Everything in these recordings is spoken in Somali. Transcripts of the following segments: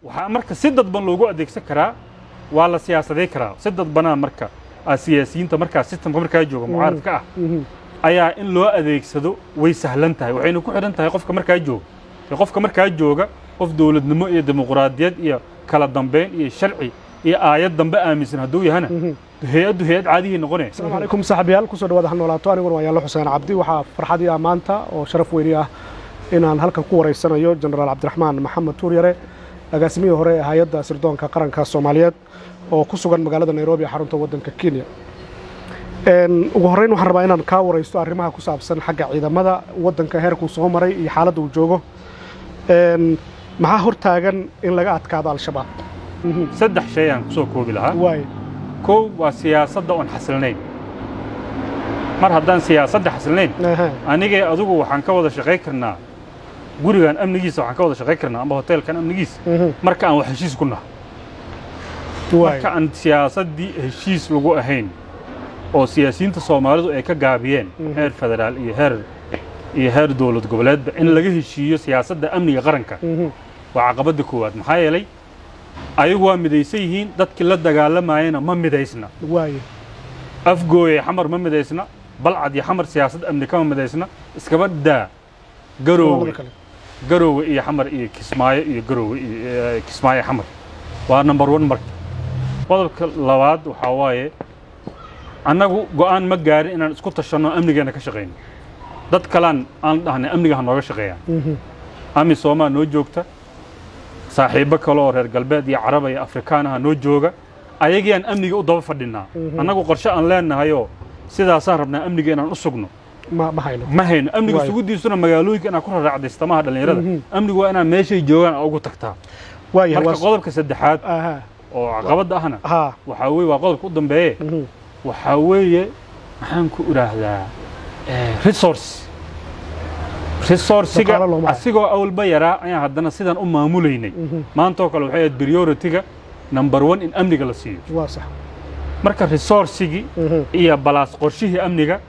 Waxaa marka si dadban loogu adeegsan karaa, waa la siyaasaday karaa si dadbanaa. Marka siyaasiyiinta markaa systemka markaa jooga mucaaradka ah ayaa in loo adeegsado way sahlan tahay, waxayna ku xidhan tahay qofka markaa jooga. Qofka markaa jooga qof dowladnimo iyo dimuqraadiyad iyo kala dambeyn iyo sharci iyo aayad dambe aaminsan hadduu yahana, hay-addu hay-ad caadihii noqonaya. Asalaamu calaykum saaxiibayaal, kusoo dhawaada Hal Noolaato. Aniguna waa Yaallo Xuseen Cabdi. Waxaa farxadii ah maanta oo sharaf weyni ah inaan halkan ku wareysanayo Jenaraal Cabdiraxmaan Maxamed Tuuryare, agaasimihii hore ee hay-adda sirdoonka qaranka Soomaaliyeed oo ku sugan magaalada Nairobi ee xarunta waddanka Kenya. Ugu horreyn waxaan rabaa inaan kaa wareysto arrimaha ku saabsan xagga ciidamada waddanka, heerkuu soo maray iyo xaaladda uu joogo. Maxaa hortaagan in laga adkaado Al-Shabaab? Saddex shay aan kusoo koobi lahaa. Waay. Kow waa siyaasadda oon xasilnayn. Mar haddaan siyaasadda xasilnayn, anigee adigu waxaan ka wada shaqay karnaa gurigan amnigiisa, waxaan ka wada shaqay karnaa amba hoteelkan amnigiisa marka aan wax heshiis ku nahay. Marka aan siyaasaddii heshiis lagu ahayn oo siyaasiyiinta Soomaalidu ay ka gaabiyeen heer federaal iyo heer dowlad goboleedba in laga heshiiyo siyaasadda amniga qaranka, waa caqabadda koowaad. Maxaa yeelay ayagu waa midaysan yihiin, dadkii la dagaalamayana ma midaysna. Afgooye Xamar ma midaysna, Balcad iyo Xamar siyaasad amni kama midaysna, iskaba daa Garoowe. Garoowe iyo Xamar iyo Kismaayo iyo Garoowe iyo Kismaayo Xamar waa number one. Marka qodobka labaad waxaa waaye, annagu go'aan ma gaarin inaan isku tashanno, amnigeena ka shaqayno. Dad kalaan aan dhahnay amniga ha nooga shaqeeyaan. AMISOM-aa noo joogta, saaxiibbo kale oo reer galbeed iyo Caraba iyo Afrikaanaha noo jooga, ayagiiaan amniga u daba fadhinaa. Annagu qorshe aan leenahayoo sidaasaan rabnaa amniga inaan u sugno ma hayno. Ma hayno. Amniga sugudiisuna magaalooyinka inaad ku raraacdaystamaha dhallinyarada, amnigu waa inaad meeshay joogaan aa ugu tagtaa. Marka qodobka saddexaad oo caqabadda ahna waxaa weeye, waa qodobka u dambeeye, waxaa weeye, maxaan ku idhaahdaa, resource-iga. Asigoo awalba yaraa ayaan haddana sidaan u maamulaynay. Maantoo kale waxay ahayd priority-ga number one in amniga la siiyo. Waa sax. Marka resource-igii iyo balaas qorshihii amniga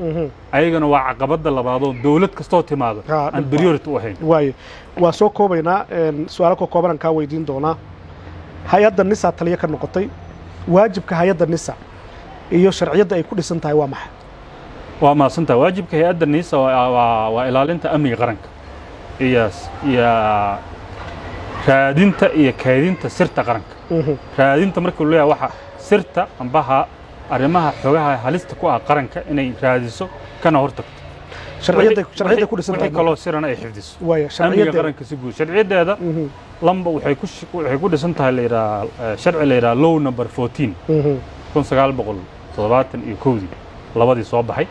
ayagana waa caqabadda labaadoo dowlad kastoo timaado aan priority u ahayn. Waaye, waa soo koobaynaa, su-aalo ka koobanaan kaa weydiin doonaa. Hay-adda NISA taliyo ka noqotay, waajibka hay-adda NISA iyo sharciyadda ay ku dhisan tahay waa maxay? Waa mahadsantaha. Waajibka hay-adda NISA waa ilaalinta amniga qaranka iyo raadinta iyo kaydinta sirta qaranka. Raadinta marka lu leeyahay, waxa sirta ambaha arrimaha xogaha halista ku ah qaranka inay raadiso kana hortagto. Sharciyadda ku dhisan tahay wixii kaloo sirana ay xifdiso. Amniga qaranka si guud sharciyaddeeda lamba waxay ku dhisan tahay la yidhaha sharci la yidhaha Law number 14 1971-dii labadii soo baxay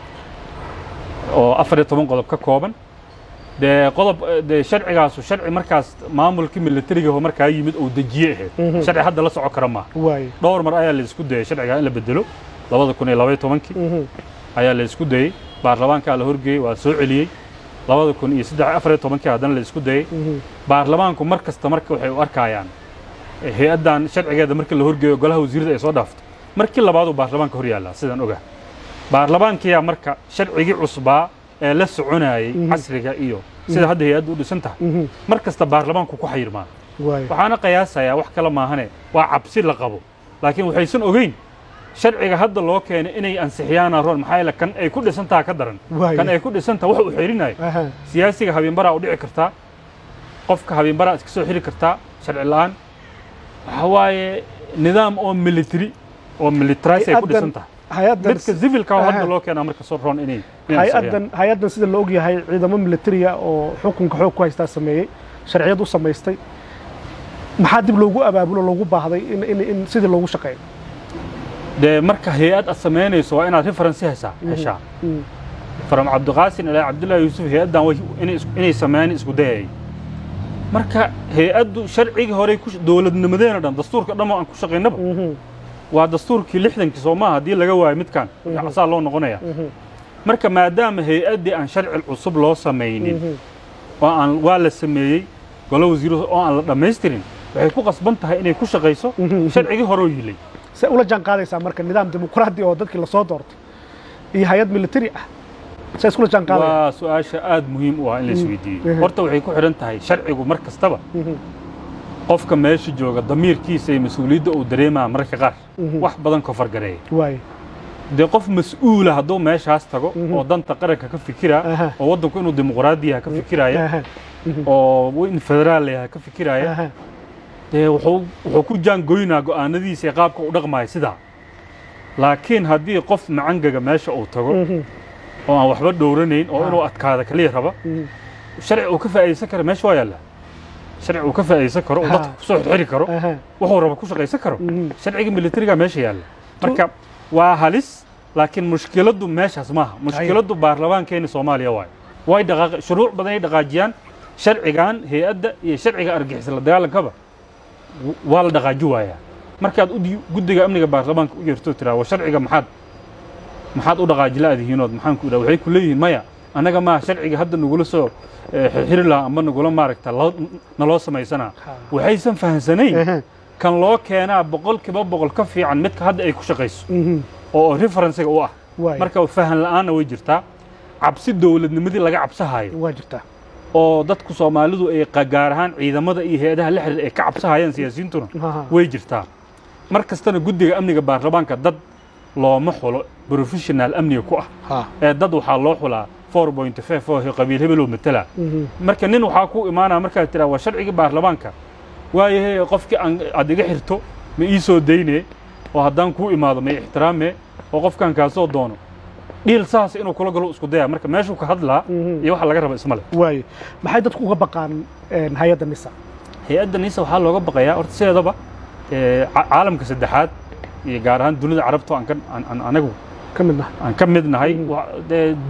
oo 14 qodob ka kooban. Dee qodob dee sharcigaasu sharci markaas maamulkii militariga oo markaa yimid uu dejiye ahayd, sharci hadda la soco kara maaha. Dhowr mar ayaa la isku dayay sharcigaa in la bedelo. 2012-kii ayaa la isku dayey, baarlamaankaa la horgeeyey, waa soo celiyey. 2014-kii haddana la isku dayey baarlamaanku. Mar kasta marka waxay u arkayaan hay-addan sharcigeeda marka la horgeeyo golaha wasiirada ay soo dhaafto, markii labaad uu baarlamaanka hor yaallaa. Sidaan ogaa, baarlamaankiyaa marka sharcigii cusbaa ee la soconayay casriga iyo sida hadda hay-addu u dhisan tahay mar kasta baarlamaanku ku xayirmaa. Waxaana qiyaasayaa wax kale maahane waa cabsi la qabo, laakiin waxaysan ogeyn sharciga hadda loo keenay inay ansixiyaana roon. Maxaa yeele kan ay ku dhisan taha ka daran. Kan ay ku dhisan taha wax uu xirinayo siyaasiga habeenbaraa u dhici kartaa, qofka habeenbaraa iska soo xiri kartaa sharci la'aan. Waxa waaye nidaam oo military oo militarize ay ku dhisan tahay. Midka civilka oo hadda loo keenaa marka soo roon inay Hay-addan sida la og yahay ciidamo militariya oo xukunka xoog ku haystaa sameeyey, sharciyad u samaystay. Maxaa dib loogu abaabulo, loogu baahday in sidii loogu shaqeeyo? Dee marka hay-ad aad samaynayso waa inaad reference heshaa. From Cabdiqaasin ilaa Cabdullahi Yuusuf hay-addan inay sameeyaan isku dayayay. Marka hay-addu sharcigii horey ku dowladnimadeena dhan, dastuurka dhan oo aan ku shaqaynaba waa dastuurkii 60-kii, soo maaha? Haddii laga waayo midkan asaa loo noqonaya. Marka maadaama hay-addii aan sharci cusub loo samaynin oo aan waa la sameeyey golo wasiiro oo aan la dhammaystirin, waxay ku qasban tahay inay ku shaqayso sharcigii horoo yilay. See ula jaan qaadaysaa marka nidaam dimuqraadi oo dadkii lasoo doortay iyo hay-ad military ah, see iskula jaan qaadaya? Waa su-aasha aada muhiim u ah in la isweydiiyo. Horta waxay ku xidhan tahay sharcigu mar kastaba. Qofka meesha jooga damiirkiisa iyo mas-uuliyadda uu dareemaa mararka qaar wax badan ka fargareeya. Dee qof mas-uula hadduu meeshaas tago oo danta qaranka ka fikira, oo waddanku inuu dimuqraadi yahay ka fikiraya, oo in federaal yahay ka fikiraya, dee wuxuu ku jaangoynaa go'aanadiisa iyo qaabka u dhaqmaayo sidaa. Laakiin haddii qof macangaga meesha uu tago oo aan waxba dhowranayn oo inuu adkaada kaliya raba, sharci uu ka faa'iidaysan kara meesha waa yaallaa. Sharci uu ka faa'iidaysan karo oo dadka kusoo xirxiri karo, wuxuu raba ku shaqaysan karo, sharciga militariga meesha yaalla. Marka waa halis, laakiin mushkiladdu meeshaas maaha. Mushkiladdu baarlamaankeena Soomaaliya waayo way dhaqaaq shuruuc badan ay dhaqaajiyaan. Sharcigan hay-adda iyo sharciga argixis la dagaalankaba waa la dhaqaaji waayaa. Markaad guddiga amniga baarlamaanka u yeerto tiraa waa sharciga maxaad u dhaqaaji la'dihiinood, maxaan ku idhaha, waxay ku leeyihiin maya, annaga maa sharciga hadda nagula soo xirxiri lahaa amba nagula maaragta naloo samaysanaa. Waxaysan fahansanayn kan loo keenaa 100% ka fiican midka hadda ay ku shaqayso oo referencega u ah. Marka fahan la'aanna way jirtaa, cabsi dowladnimadii laga cabsahayo waa jirtaa, oo dadku Soomaalidu ay gaar ahaan ciidamada iyo hay-adaha la xiriir ay ka cabsahayaan, siyaasiyiintuna way jirtaa. Mar kastana guddiga amniga baarlamaanka dad looma xulo professional amniga ku ah, ee dad waxaa loo xulaa 4.5 oo qabiil hebel oo matala. Marka nin waxaa ku imaanaya markaad tiraa waa sharcigii baarlamaanka, waayahay qofkii aad iga xirto ma ii soo dayne, oo haddaan kuu imaado ma ixtiraame, oo qofkan kaasoo doono dhiil saas inuu kula galo isku daya. Marka meeshuu ka hadlaa iyo waxa laga raba isma leh. Waaye maxay dadku uga baqaan hay-adda NISA? Hay-adda NISA waxaa looga baqayaa horta sideedaba caalamka saddexaad iyo gaar ahaan dunida carabta aan anagu ka midnahay, aan ka mid nahay,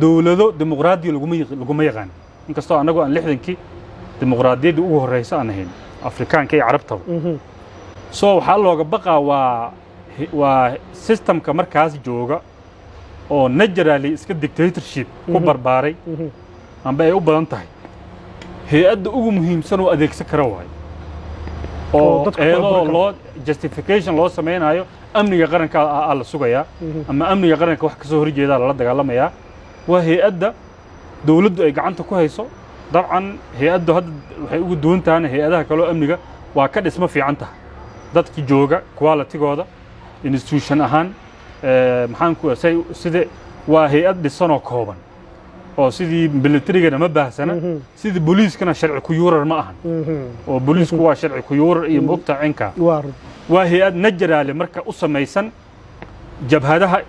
dowlado dimuqraadiya laguma yaqaan. Inkastoo anagu aan 60kii dimuqraadiyaddii ugu horreysa aan ahayn Afrikaanka iyo carabtaba. So waxaa looga baqaa waa systemka markaas jooga oo naturally iska dictatorship ku barbaaray amba ay u badan tahay. Hay-adda ugu muhiimsan oo adeegsan kara waayo, oo iyadoo loo justification loo samaynayo amniga qaranka aa la sugayaa ama amniga qaranka wax kasoo horjeedaa lala dagaalamayaa. Waa hay-adda dowladdu ay gacanta ku hayso. Dabcan hay-addu hadda waxay ugu duwan tahana hay-adaha kaloo amniga waa ka dhismo fiican tahay, dadki jooga qualitygooda institution ahaan, maxaan ku sida waa hay-ad dhisanoo kooban oo sidii militarigana ma baahsana, sidii booliiskana sharci ku yuurar ma ahan, oo booliisku waa sharci ku yuurar iyo maogta cinka. Waa hay-ad najaraale marka u samaysan jabhadaha.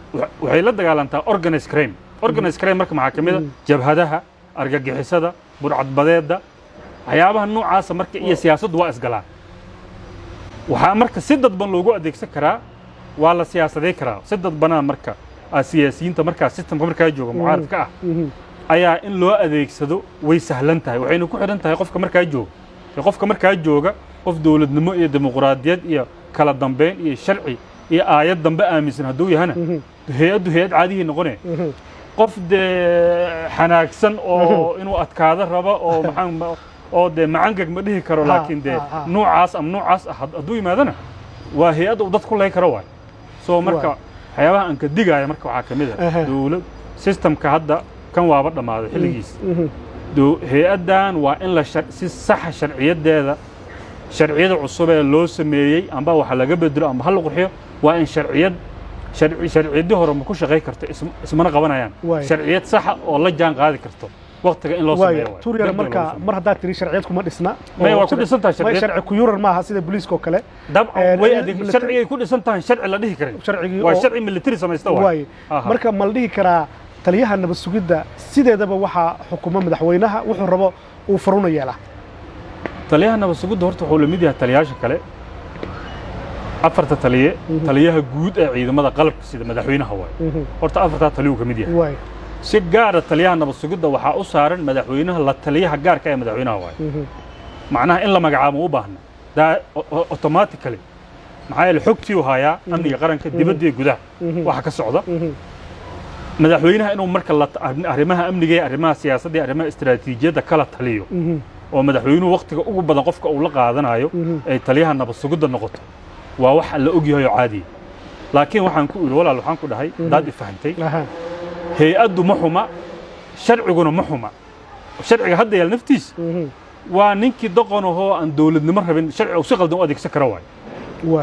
Waxay la dagaalantaa organized crime. Organized crime marka maxaa ka mid a jabhadaha argagixisada, burcadbadeedda, waxyaabaha noocaasa. Marka iyo siyaasaddu waa isgalaan. Waxaa marka si dadban loogu adeegsan karaa, waa la siyaasaday karaa si dadbanaa. Marka siyaasiyiinta markaa systemka markaa jooga mucaaradka ah ayaa in loo adeegsado way sahlan tahay. Waxayna ku xidhan tahay qofka markaa jooga. Qofka markaa jooga qof dowladnimo iyo dimuqraadiyad iyo kala dambeyn iyo sharci iyo aayad dambe aaminsan hadduu yahana, hay-addu hay-ad caadihii noqone. Qof dee xanaagsan oo inuu adkaado rabo oo maxaan oo dee macangag ma dhihi karo, laakiin dee noocaas ama noocaas ah hadduu yimaadana waa hay-adda uu dad ku lay karo waay. So marka waxyaabaha aan ka digaya marka waxaa ka mid ah dowlad systemka hadda kan waaba dhammaaday xilligiis. Hay-addan waa in la si saxa sharciyadeeda, sharciyada cusub ee loo sameeyey amba waxa laga bedelo amba ha la qurxiyo, waa in sharciyad sharciyadii hore ma ku shaqay karto, ismana qabanayaan. Sharciyad saxa oo la jaan qaadi karto waqtiga in loo sameeyo. Tuuryare, marka mar haddaad tiri sharciyad kuma dhisna, maya waa ku dhisan tahay sharciyad. Sharci ku yurar maaha sida booliiska oo kale. Dabcan way adeeg sharcigay ku dhisan tahay, sharci la dhihi karin sharcigii waa sharci military samaysta waay. Marka ma la dhihi karaa taliyaha nabad sugidda sideedaba waxaa xukuma madaxweynaha, wuxuu rabo uu faruna yeelaa? Taliyaha nabad sugidda horta wuxuu la mid yahay taliyaasha kale afarta taliye. Taliyaha guud ee ciidamada qalabka sida madaxweynaha waayo, horta afartaa taliyuu ka mid yahay. Si gaara taliyaha nabad sugidda waxaa u saaran madaxweynaha, la taliyaha gaarka ee madaxweynaha waayo. Macnaha in la magacaabo u baahna daa automatically, maxaa yeele xogtii uu hayaa amniga qaranka dibadda iyo gudaha waxa ka socda. Madaxweynaha inuu marka arrimaha amniga iyo arrimaha siyaasadda iyo arrimaha istiraatiijiyadda kala taliyo, oo madaxweynuhu waqtiga ugu badan qofka uu la qaadanayo ay taliyaha nabad sugidda noqoto, waa wax la og yahay oo caadiya. Laakiin waxaan ku idhi walaal, waxaan ku dhahay daad i fahantay, hay-addu ma xuma, sharciguna ma xuma. Sharciga hadda yaal naftiisa Waa ninkii doqon ahoo aan dowladnimo rabin, sharciga uu si qaldan u adeegsan kara waay.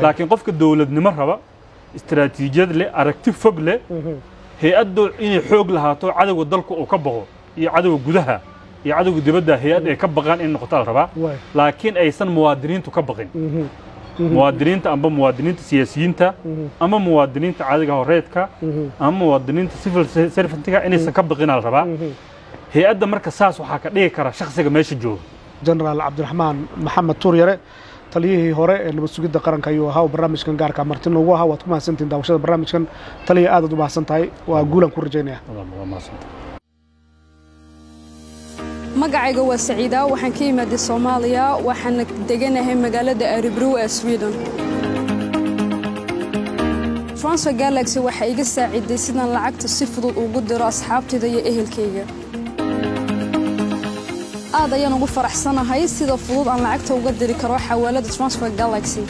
Laakiin qofka dowladnimo raba, istaraatiijiyad leh, aragti fog leh, hay-addu inay xoog lahaato, cadowga dalku uu ka baqo iyo cadowga gudaha iyo cadowga dibadda, hay-ad ay ka baqaan in noqoto la rabaa, laakiin aysan muwaadiniintu ka baqin, muwaadiniinta amba muwaadiniinta siyaasiyiinta ama muwaadiniinta caadiga horeedka ama muwaadiniinta civil servantiga inaysan ka baqinaa la rabaa hay-adda. Marka saas waxaa ka dhigi kara shakhsiga meesha jooga. Jenaraal Cabdiraxmaan Maxamed Tuuryare, taliyihii hore ee nabad sugidda qaranka ayuu ahaa oo barnaamijkan gaarka marti noogu ahaa. Waad ku mahadsantihin daawashada barnaamijkan. Taliya, aadaad u mahadsan tahay, waa guulaan ku rajaynaya. Waa mahadsantahay. Magacayga waa Saciida, waxaan ka imaaday Soomaaliya, waxaana deganahay magaalada Örebro ee Sweden. Transfer Galaxy waxaa iga saaciday sidaan lacagta si fudud ugu diro asxaabtayda iyo ehelkayga. Aad ayaan ugu faraxsanahay sida fudud aan lacagta uga diri karo xawaalada Transfer Galaxy.